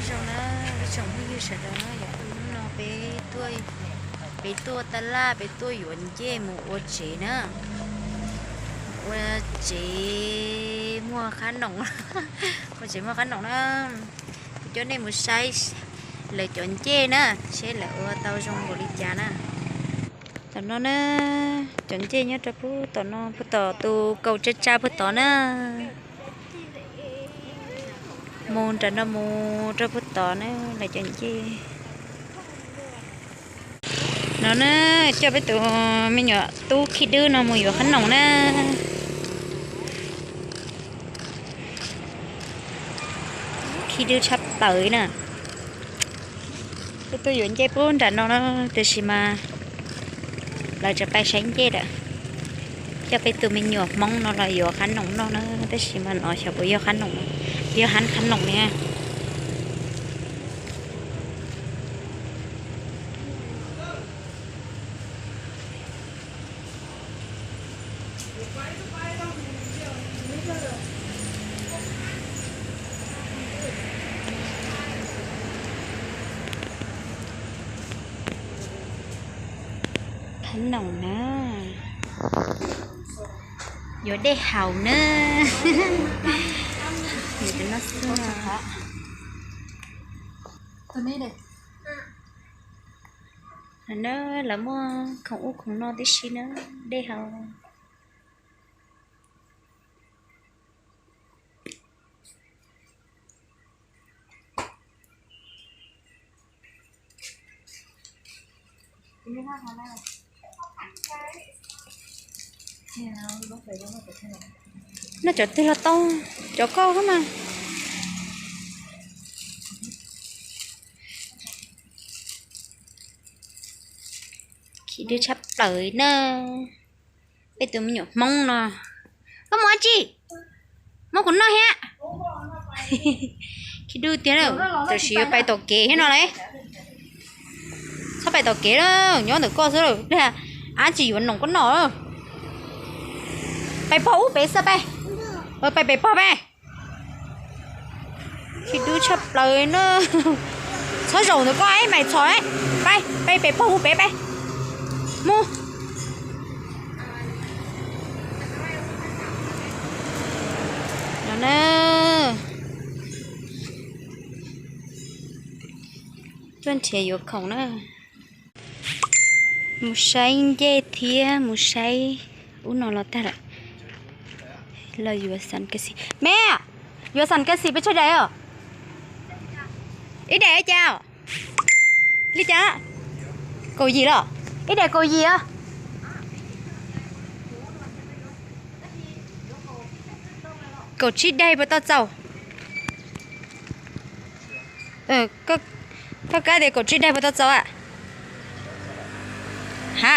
Zoo na, ib tsoom phooj ywg sawv daws na, yog hnub no peb tuaj, peb tuaj taj laj, peb tuaj yuav ncej mus ua tsev na, ua tsev muag qab noom, ua tsev muag qab noom na. Kuv coj nej mus saib lawv cov ncej na, seb lawv ua tau zoo npaum li cas na. Tom no na, cov ncej nyob rau puag tom no, puag tom tus kaus tsa tsa puag tod na. Mus nram no mus rau puag tod na, lawv cov ncej. No na, coj peb tus me nyuam tub Khib Dwb no mus yuav qab noom na. Khib Dwb tshaj plaws na. Peb tuaj yuav ncej puag nram no na, tiam sis mas lawv tseem pais saib ncej lawm. Coj peb tus me nyuam Hmoob no los yuav qab noom noj na, tab sis mas no xyov puas yog qab noom, yog hab qab noom ne. Qab noom na, yuav dej haus na. Lawv muaj khoom ub khoom no tib si na, dej haus. Noj cov twg los tau, cov koj xwb mas. Khib Dwb tshaj plaws na. Peb tus me nyuam Hmoob no, koj mus dab tsi? Muab kuv noj thiab. Khib Dwb tiag, tam sim yuav pais tom kev thiab no lauj. Txhob pais tom kev lawm, nyob ntawm koj xwb lawm. Ab tsis yuav noom koj noj. Pais pog ub pem xwb peb. Pais pem pog peb. Khib Dwb tshaj plaws na. Txhob zaum ntawm koj, Maiv Txhos. Pais, pais pem pog ub pem peb. Mus. No na, tuaj nrhiav yuav khoom na. Mus saib ncej thiab mus saib ub no los tag lawm. Los yuav xam kas xim me, yuav xam kas xim pes tsawg daim os? Ib daim li cas? Li cas? Kaum yim los? Ib daim kaum yim os. Kaum tsib daim puas tau txaus? Koj kab tias kaum tsib daim puas tau txaus a? Ha,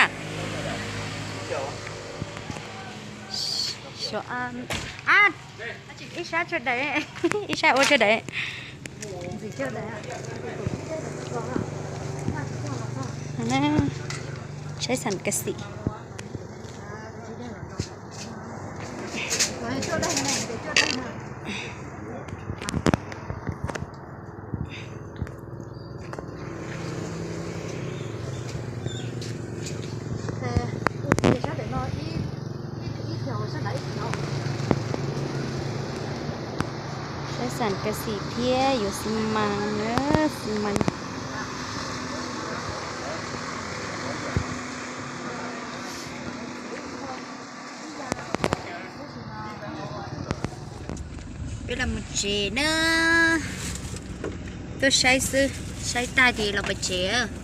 ib sab tsawg daim, ib sab ua tsawg daim. Saib xam kas xim. Saib xam kas xim thiab yuav xi mas, xi mas. Peb los mus tsev na. Tuaj saib xwb, saib tag ces los pem tsev.